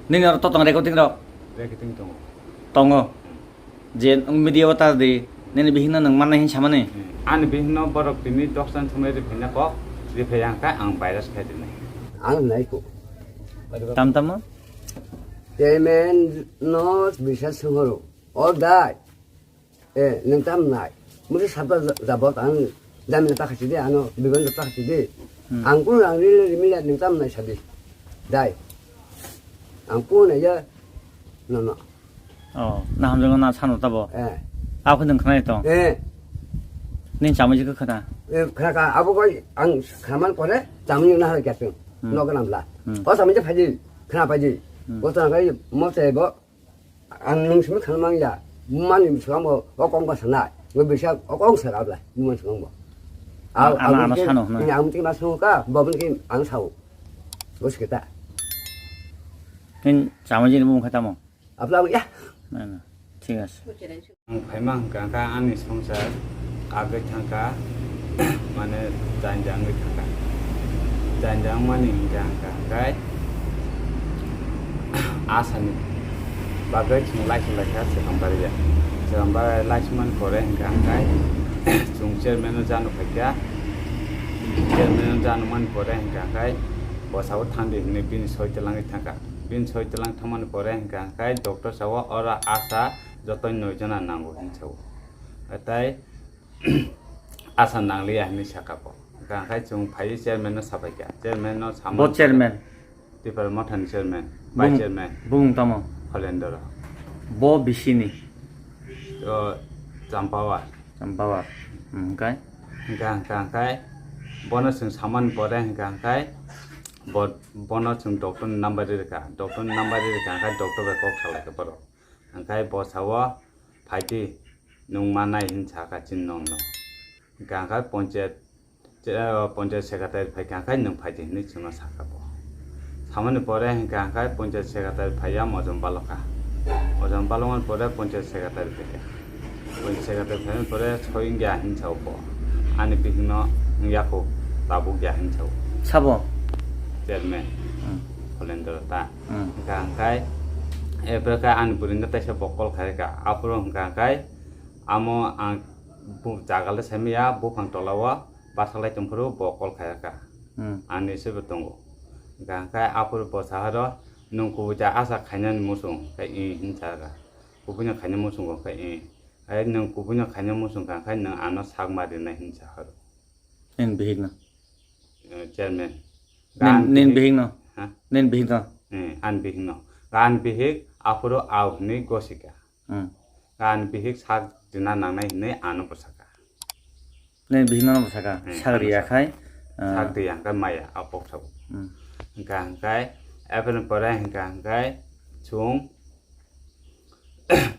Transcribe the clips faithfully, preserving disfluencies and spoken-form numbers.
Nini oro totong recording rok? Recording tongo. Tongo. Je media o ta di, nini bihikno nwng mannai hin samani? Ani bihikno borok tini doksani somoi riphaina kok, riphai ang kha ang virus khai rinai. Ang nai ko. Tam tamo? Chairman no bisa sungoro. All die. Eh, nwng tam nai. Musi sabta jabot ang jamila ta khasi de, ano bibanda ta khasi de. Hmm. Ang kun ang rile rimila nwng tam nai sadi. Dai. Ang kun ya, no, no. Oh, na hamjang na sano tabo. Eh. Ako nwng khnai tong. Eh. Nin chamai jikha khna. Eh, khna ka abo koi ang khaman pore chamai na hal kya tung. Hmm. No kanam la. Hmm. O chamai je phaji, khna phaji. Hmm. O ta kai mo te bo. Ang nwng simi khanmang ya, mani swkango o kok ba sanai, o bisa o kok sa abla, mani swkango. Ang, ang, ano, ano sano, no? Ang tiki ma sano ka, bo tiki ang sao. Bos kita. Nin chamai jini bung khatamo? Abla ya. Na, na. Thik ase. Ang phaima hwnkha kha ani swngchar kagwi thangkha, mane janja wngwi thangkha. Janja wngmani hwnkha hwnkha hwnkhe asani bagwi chwng laising laikha Chwrwng Bari ya. Chwrwng Bari laisingmani pore hwnkha hwnkhe chwng chairman no jano phaikha. Chairman no jano mani pore hwnkha hwnkhe bwsao thangdi hwnwi bini soi twlangwi thangkha. Bini soi twlang thangmani pore hwnkha hwnkhe doctor sao oro asa joto noi jona nango hinwi sao. Tei asa nangliya hinwi saka bo. Hwnkha hwnkhe chwng phaiwi chairman no sapaikha. Chairman no samani. Bo chairman? Tipra Mothani chairman, vice chairman. Bumung tamo? Kholendra. Bo bisini? O, Champawar. Champawar. Hmm, hwnkhe? Hwnkha hwnkha hwnkhe bono chwng samani pore hwnkha hwnkhe bo, bono chwng doctor ni number ririkha. Doctor ni number ririkha hwnkhe doctor bai kok salaikha borok. Hwnkhe bo sao, "Phaidi, nwng ma nai," hin sakha chini nokno. Hwnkha hwnkhe ponchayat, che-, o, ponchayat secretary phaikha hwnkhe, "Nwng phaidi," hinwi chwngno sakha bo. Samani pore hwnkha hwnkhe ponchayat secretary phaiya mojom balokha. Mojom balokmani pore ponchayat secretary phaikha. Ponchayat secretary phaimani pore soi wngya hin sao bo. Ani bihikno wngya kho, tabuk ya hin sao. Sabo? Chairman. Hmm. Kholendra ta. Hmm. Hwnkha hwnkhe, ebra khe ani bwrwino teisa bo call khaikha. Aphuru hwnkha hwnkhe, amo ang bu-, jaga le saimaya, buphang tola o basaklai tongphuru bo call khaikha. Hmm. Ani se bo tongo. Hwnkha hwnkhe, aphuru bo saharo, "Nwng kubui ja asa khainani muchung?" Khe, "Ee," hin sakha. "Kubuino khaina muchungo?" Khe, "Ee." Ai, nwng kubuino khaina muchung kha, hwnkhe nwng ano sak ma rinai hin sakha. Nini bihikno? Eh, chairman. Nin, nin bihikno? Ha? Nin bihikno? Eh, ani bihikno. Ani bihik aphuru au hinwi gosika. Hmm. Ani bihik sak rina nangnai hinwi ano bwsaka. Nini bihikno no bwsaka? Eh, sak ano riya sak. Khai, ah, sak riya hwnkhe maya, a pok sabo. Hmm. Hwnkha hwnkhe, eboni pore hwnkha hwnkhe, chwng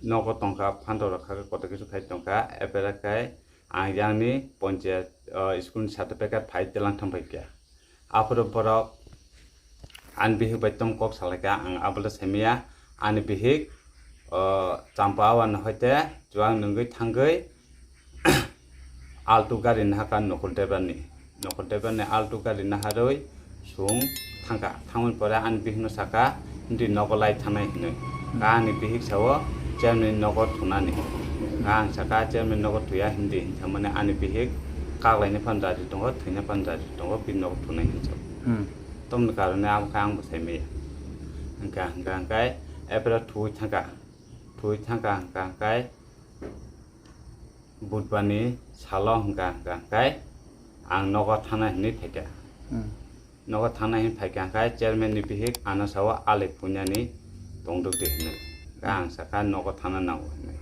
nogo tongkha, phanto rok kha khe, kotor kisu khai tongkha, ebere khai ang yang ni ponchayat, o, school ni certificate phai telang thang pai kha. Aphuru borok ani bihik bai tong kok salaikha, ang abo le saimaya, ani bihik, o, Champa awan hoite chuang nungwi thangwi, Alto gari nahakha Nokul Debbarma ni. Nokul Debbarma ni Alto gari naharwi chwng thangkha. Thangmani pore ani bihikno sakha, "Nini nogo lai thanai," hinwi. Kha ani bihik sao, "Chairman ni nogo thunani." Kha ang sakha, "Chairman ni nogo thuya," hindi hinsamani ani bihik kaklaina phan raji tongo, thwina phan raji tongo, bini nogo thunai hinsa. Hmm. Tomni karone abo khe ang bo saimaya. Hwnkha, hwnkha, hwnkhe, ebero thuwi thangkha. Thuwi thangkha, hwnkha, hwnkhe, Budhbar ni salo hwnkha hwnkha hwnkhe ang nogo thana hinwi phaikha. Hmm. Nogo thana hinwi phaikha hwnkhe chairman ni bihik ano sao alai puinani tongdwk di hinwi. Hwnkhe ang sakha nogo thana nango hinwi.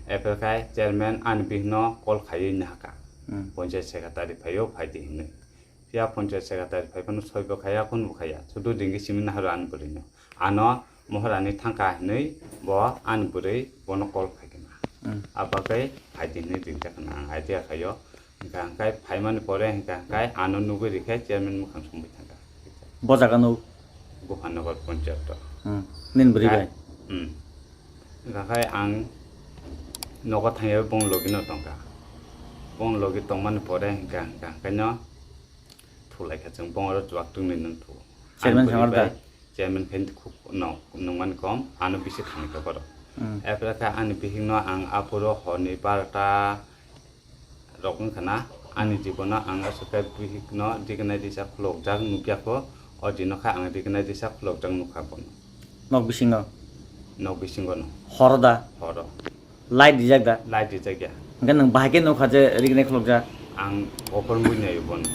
Epherkhe chairman ani bihikno call khaiwi nahakha. Hmm. Ponchayat secretary phaio phaidi hinwi. Phiya ponchayat secretary phai phano soi bo khaya, khun bo khaya. Sudu dingki simi naharo ani bwrwino. Ano mohorani thangkha hinwi bo ani bwrwi bono call khai kha na. Hmm. Abagwi phaidi hinwi ringkha khna ang idea khaio. Hwnkha hwnkhe phaimani pore hwnkha hwnkhe ano nugwi rikhe chairman mwkhang songwi thangkha. Bo jaga nuk? Gopalnagar ponchayat o. Hmm. Nini bwrwi bai? Hmm. Hwnkha khe ang nogo thangya bong logi no tongkha. Bong logi tongmani pore hwnkha hwnkha hwnkhe no thulaikha chwng bong oro chuak tungni nung thu. Chairman ang bwrwi sangwr da? Bai Chairman khe khuk no nungmani kom, ano bisi thani kha borok. Hmm. Epre khe ani bihik no ang aphuru horni barota rok wngkha na, ani jibono ang aswk khe bihik no dignai disa khulokjak nukya kho, o dino khe ang dignai disa khulokjak nukha bono. Nok bisingo? Nok bisingo no. Horo da? Horo. Light dijak da? Light dijak ya. Hingke nwng bahai khe nukha je rignai khulokjak? Ang offer mui nai bono.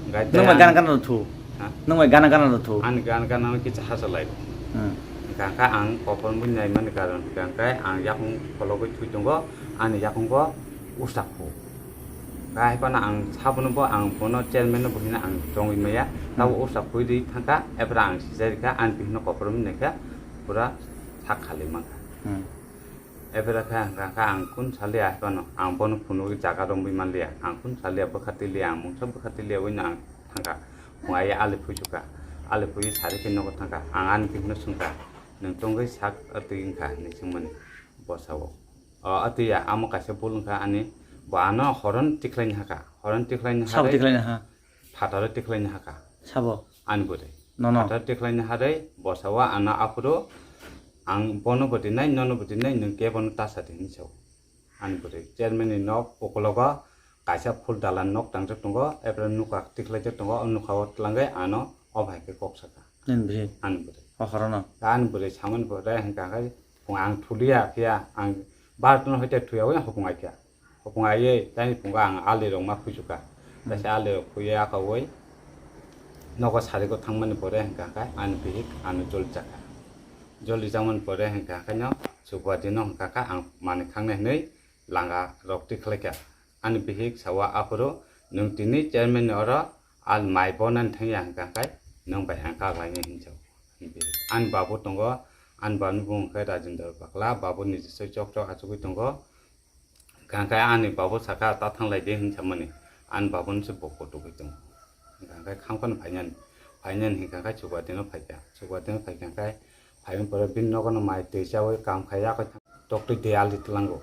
Nwng bai gana gana rw thu? Ha? Nwng bai gana gana rw thu? Ani gana gana no kisa hasa lai. Hmm. Hingka khe ang offer mui nai mani karon hingka khe ang yakung khologwi thui tongo, ani yakung bo usak phu. Khe hai phano ang sabono bo ang bono chairman no bo hino ang chongwi maya. Tabo usak phui di thangkha, epra ang sijai rikha, ani bihik no offer mui naikha, pura sak khalwi mankha. Hmm. Ebera khe hwnkha khe ang kun salia phano, ang bono phunugwi jaga romwi manliya, ang kun salia bwkha tiliya, ang mungsa bwkha tiliya wino ang thangkha. Phung ai ali phuichukha, ali phui sari khe nogo thangkha, ang ani bihikno swngkha, "Nwng tongwi sak atwi wngkha?" hinwi swngmani bwsao. O atwi ya, amo kaisa bul wngkha ani, bo ano horon tikhlaini hakha, horon tikhlaini Sabo hakhe tikhlaini ha? Phataro tikhlaini hakha. Sabo? Ani bwrwi. Nono. Phataro tikhlaini harwi bwsao ano aphuru ang bono bo dinai, nono bo dinai, nwng kebono ta sa di hinwi sao. Ani bwrwi chairman ni nok ukologo kaisa phul dalan nok tangjak tongo, epre nukha tikhlaijak tongo, o nukha o twlangwi ano o bai khe kok sakha. Nini bwrwi? Ani bwrwi. O horono? Ani bwrwi samani pore hwnkha khe, phung ang thuliya phiya, ang bartano hoite thuya wi hopung ai kha. Hopung aiwi tei phungo ang ali rok ma phuichukha. Kaisa ali rok phuiwi akaui nogo sariko thangmani pore hwnkha khe ani bihik ano joli chakha. Joli chakmani pore hwnkha khe no chukwa dino hwnkha khe ang manwi khangnai hinwi langa rok tikhlaikha. Ani bihik sawa aphuru, "Nwng tini chairman ni oro al mai bonani thangya hwnkha khe nwng bai ang kaklainai," hinwi sao. Ani babu tongo, ani babu ni bumung khe Rajendra Bakla, babu ni jisoi chok chok achugwi tongo. Hwnkha khe ani babu saka, "Ta thanglai di," hinwi samani. Ani babu ni se bo kotugwi tongo. Hwnkha khe kham kheno phainani, phainani hwnkha khe chukwa dino phaikha, chukwa dino phaikha khe phaimani pore bini nogo no mai twi chaui kam khai ya khe toktwi de ali twlango,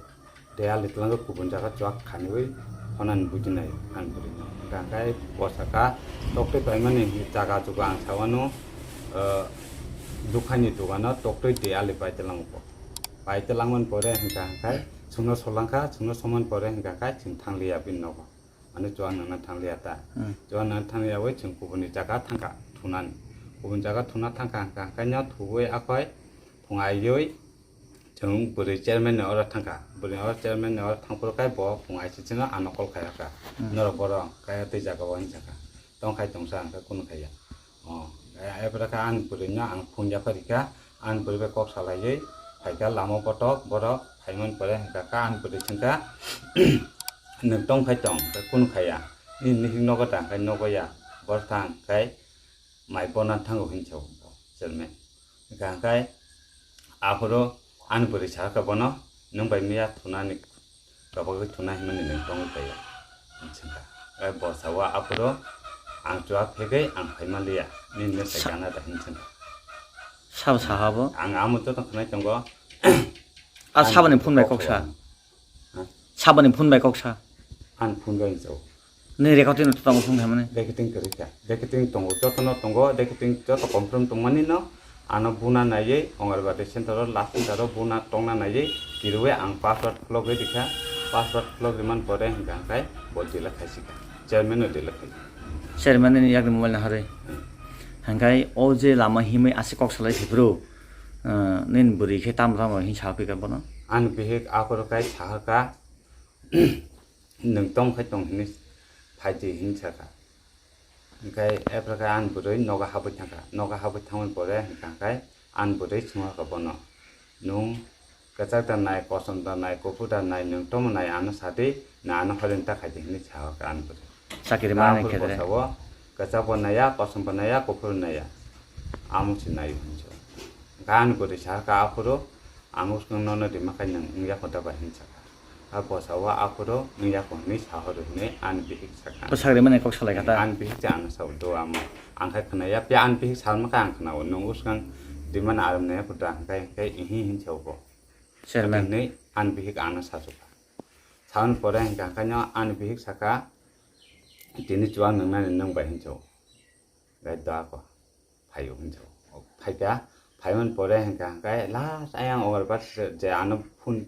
de ali twlango kubun jaga chuak khaniui honani buji nai ani bwrwi no. Hwnkha khe bo saka toktwi paimani jaga juga ang sawano, ah, dukhaini dugano toktwi de ali pai twlango bo. Pai twlangmani pore hwnkha khe chwngno solangkha, chwngno somani pore hwnkha khe chwng thangliya bini nogo. Mane chuwak nangna thangliya ta. Hmm. Chuwak nangna thangliya wi chwng kubuni jaga thangkha thunani. Kubuni jaga thuna thangkha hwnkha hwnkhe no thuwi akhoi phung aiwi chwng bwrwi chairman ni oro thangkha. Bwrwi oro chairman ni oro thangphuru khe bo phung aisisino ano call khaiyakha. Hmm. Norok borok kaya tei jaga o hinjakha. Tongkhai tongsa hwnkhe kunu khaiya. O, e-, ebra khe ani bwrwino ang phone yapharikha, ani bwrwi bai kok salaiwi phaikha lama o kotok, borok phaimani pore hwnkha khe ani bwrwi swngkha, "Nwng tong khai tong, tei kunu khaiya, nini nihik nogo ta?" Hwnkhe, "Nogo ya, boro thang," hwnkhe, "Mai bona thango," hinwi sao chairman. Hwnkha hwnkhe aphuru ani bwrwi sakha bono, "Nwng bai miya thunani, tobogwi thuna himani nwng tongwi phaio," hinwi swngkha. Bai bo sao aphuru, "Ang chuwak phegwi ang phaima liya, nini no sai gana da," hinwi swngkha. Sabo saha bo? Ang amo joto khwnai tongo. A saboni phone bai kok sa. Ha? Saboni phone bai kok sa. Ani phone bai hinwi sao. Ni recording no tongo phone khaimani. Recording kwrwi kha. Recording tongo, jotono tongo, recording joto confirm tongmani no. Ano buna naiwi, Anganwadi center o, last center o buna tongna naiwi, kirui ang password khulogwi rikha. Password khulog rimani pore hwnkha hwnkhe bo delete khaisika. Chairman no delete khai. Chairman ni yakni mobile no harwi. Hmm. Hwnkhe o je lama himwi aswk kok salai sipro, ah, nini bwrwi khe tamo tamo hinwi sa phika bono? Ani bihik aphuru khai sahaka. Nwng tong khai tong hinwi phai di hinwi sakha. Hwnkhe epra khe ani bwrwi nogo habwi thangkha. Nogo habwi thangmani pore hwnkha khe ani bwrwi swngkha bono, "Nwng kwchak da nai, kosom da nai, kuphur da nai, nwng tongmo nai, ano sa di, na ano hoilen ta khai di," hinwi sakha ani bwrwi. Chakiri manai khe de. Bwsao kwchak bo naiya, kosom bo naiya, kuphur bo naiya. Amo se naio hinwi sa. Hwnkhe ani bwrwi sakha aphuru, "Ang bwskang nono rima khai nwng wngya kho da bai?" hinwi sakha. A bwsao aphuru wngya kho hinwi sahoro hinwi ani bihik sakha. Bwsak rimani kok salai kha ta? Ani bihik se ano sao do amo. Ang khai khwnaya, phiya ani bihik salma khe ang khwnao, "Nwng bwskang rimani aram naiya kho da?" Hwnkhe, hwnkhe, "Ihi," hinwi sao bo. Chairman. Hinwi ani bihik ano sachukha. Saboni pore hwnkha hwnkhe no ani bihik sakha, "Tini chuwak nwngnani nwng bai," hinwi sao. Gai da ko phaio hinwi sao. Phaikha, phaimani pore hwnkha hwnkhe last ayang Anganwadi je ano phone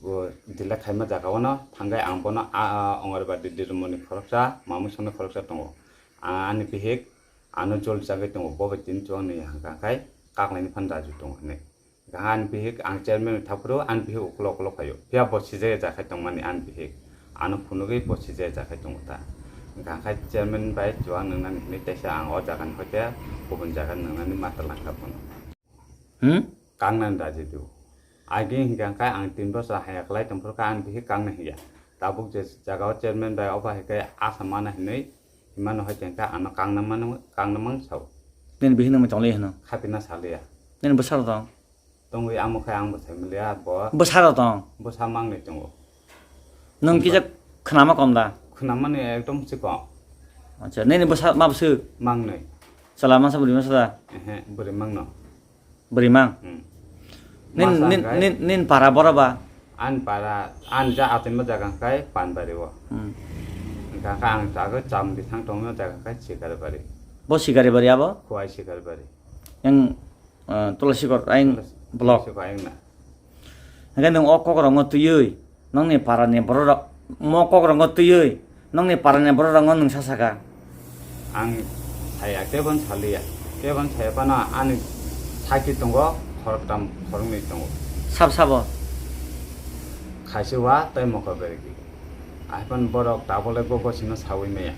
bo delete khaima jaga ono thangwi ang bono a, a, Anganwadi dirmoni khoroksa, mamwi songni khoroksa tongo. A, ani bihik ano jol chagwi tongo, bo bai tini chuwak nwi hwnkha hwnkhe kaklaini phano raji tongo hinwi. Hwnkha ani bihik ang chairman bai thaphuru ani bihik ukulok ukulok phaio. Phiya bo sijaya jakhai tongmani ani bihik. Ano phunugwi bo sijaya jakhai tongo ta. Hwnkha hwnkhe chairman bai chuwak nwngnani hinwi teisa ang o jagani hoite kubun jaga nwngnani mata langkha bono. Hmm? Kangnani raji do. Agi hwnkha hwnkhe ang tin bosor haya kwlai tongphuru kha ani bihik kangna hiya. Tabuk je jaga o chairman bai obo hai khe asa mana hinwi himano hai tengkha ano kangna mano, kangna mang sao. Nini bihik nangmai tongli hino? Khapina saliya. Nini bwsarok tong? Tongwi amo khai ang bo sai manliya bo. Bwsarok tong? Bwsa mangnwi tongo. Nwng kisa khwnama kom da? Khwnamani ekdom se kom. Acha, nini bwsa ma bwswk? Mangnwi. Chwla masa bwrwi masa da? Ehe, bwrwi mangno. Bwrwi mang? Hmm. Nin, masa nin, hwnkhe nin, nin para boro ba? Ani para, ani ja atwima jaga hwnkhe Panbari o. Hmm. Hwnkha khe ang jaga cham bisang tongma jaga hwnkhe Sikaribari. Bo Sikaribari abo? Khowai Sikaribari. Yang, eh, Tulasikot ayang Tulasi-, block. Tulasi ayang na. Hwnkhe nwng o kokrokno twiwi, nokni parani bororok, mo kokrokno twiwi, nokni parani bororokno nwng sa saka. Ang saya kebon saliya, kebon saya phano ani saki tongo, khoroktam, khoroknwi tongo. Sab sabo? Khaisiwa tei Mokabergi. Aphano borok tabole gogo sino sawi maya.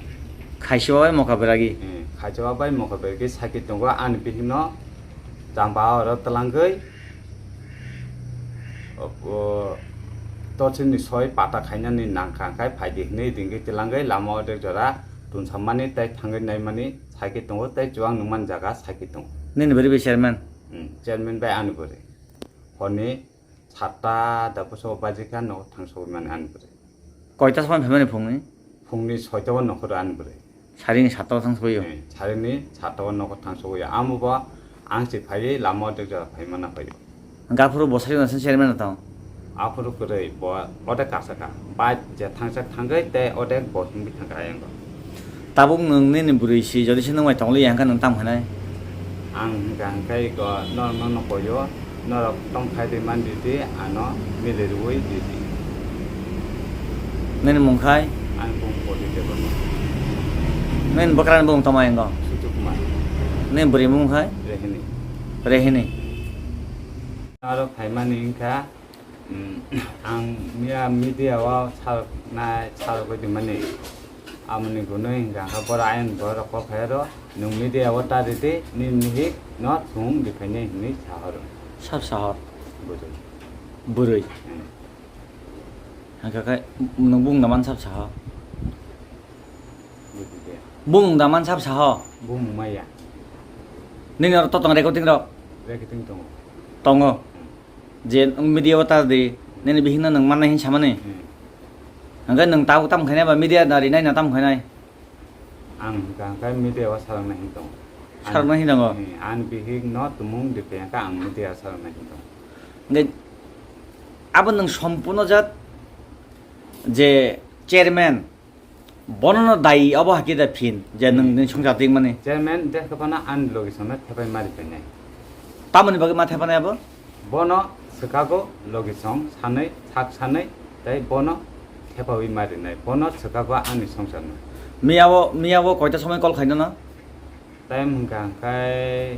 Khaisiwa bai Mokabergi? Eh, Khaisiwa bai Mokabergi saki tongo ani bihikno chamba oro twlangwi, o, o, tochini soi pata khainani nangkha, hwnkhe phaidi hinwi ringwi twlangwi lama o dek jora tunsammani tei thangwi naimani saki tongo tei chuwak nungmani jaga saki tongo. Nini bwrwi bai chairman? Hmm, chairman bai ani bwrwi. Horni satta da bwskango bajikha nogo thangsogwi mani ani bwrwi. Koita soi phaimani phungni? Phungni soita o nokhoro ani bwrwi. Sarini satta o thangsogwi o? Eh, sarini satta o nokhor thangsogwi o. Amo bo ang se phaiwi lama o dek jora phaimana phaio. Gaphuru bosari no chairman no tong? Aphuru kwrwi bo odek kasaka. Bai je thangsa thangwi tei odek bo himwi thangkha ayang bo. Tabuk nwng nini bwrwi si, jodi se nwng bai tongli ya, hwnkhe nwng tamo khainai? Ang hwnkha hwnkhe go norok no koyo, norok tong khai di man di di, ano mili rwui di di. Nini mung khai? Ang bung Poti Debbarma. Nini bwkrani bung tamo engo? Sutu Kumar. Nini bwrwi mung khai? Rehini. Rehini. Aro phaimani wngkha, mm, ang miya media o salnai, salgwi di mani. Amoni gunui hingka hingka bora ayang borok kok hai ro, nwng media o ta ridi, nini mihik no thung di phainai hinui sahoro. Sab sahor? Bwrwi. Bwrwi? Hmm. Hingka khe nwng bung naman sab saho? Bwrwi de. Bung naman sab saho? Bung maya. Nini oro to tong recording rok? Recording tongo. Tongo? Hmm. Je nwng media o ta di, nini bihikno nwng mannai hin samani. Hmm. Hingke nwng tabuk tamo khainai ba media nari nai na tamo khainai? Ang hingka hingke media o saloknai hin tongo. Saloknai hin tongo? Hmm, ani bihik no tumung di phaiyangkha ang media o saloknai hin tongo. Hingke abo nwng sompurno jat je chairman, bono no dai obo hakhe da phin, je nwng, hmm, nini songchar tingmani. Chairman, je khe bono ani logi songno thepai mari painai. Tamoni bagwi ma thepanai abo? Bono swkago logi song sanwi, sak sanwi, tei bono thepawi marinai. Bono swkago ani songcharno. Miyao, miyao koita somoi call khaino no? Time hwnkha hwnkhe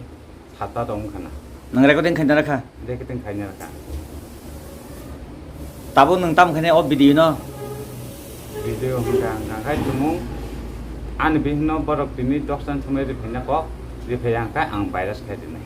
satta tong wngkha na. Nwng recording khaina rakha? Recording khaina rakha. Tabuk nwng tamo khainai o video no? Video hwnkha hwnkha khai tumung ani bihikno borok tini doksani somoi riphaina kok, riphaiya hwnkhe ang virus khai rinai.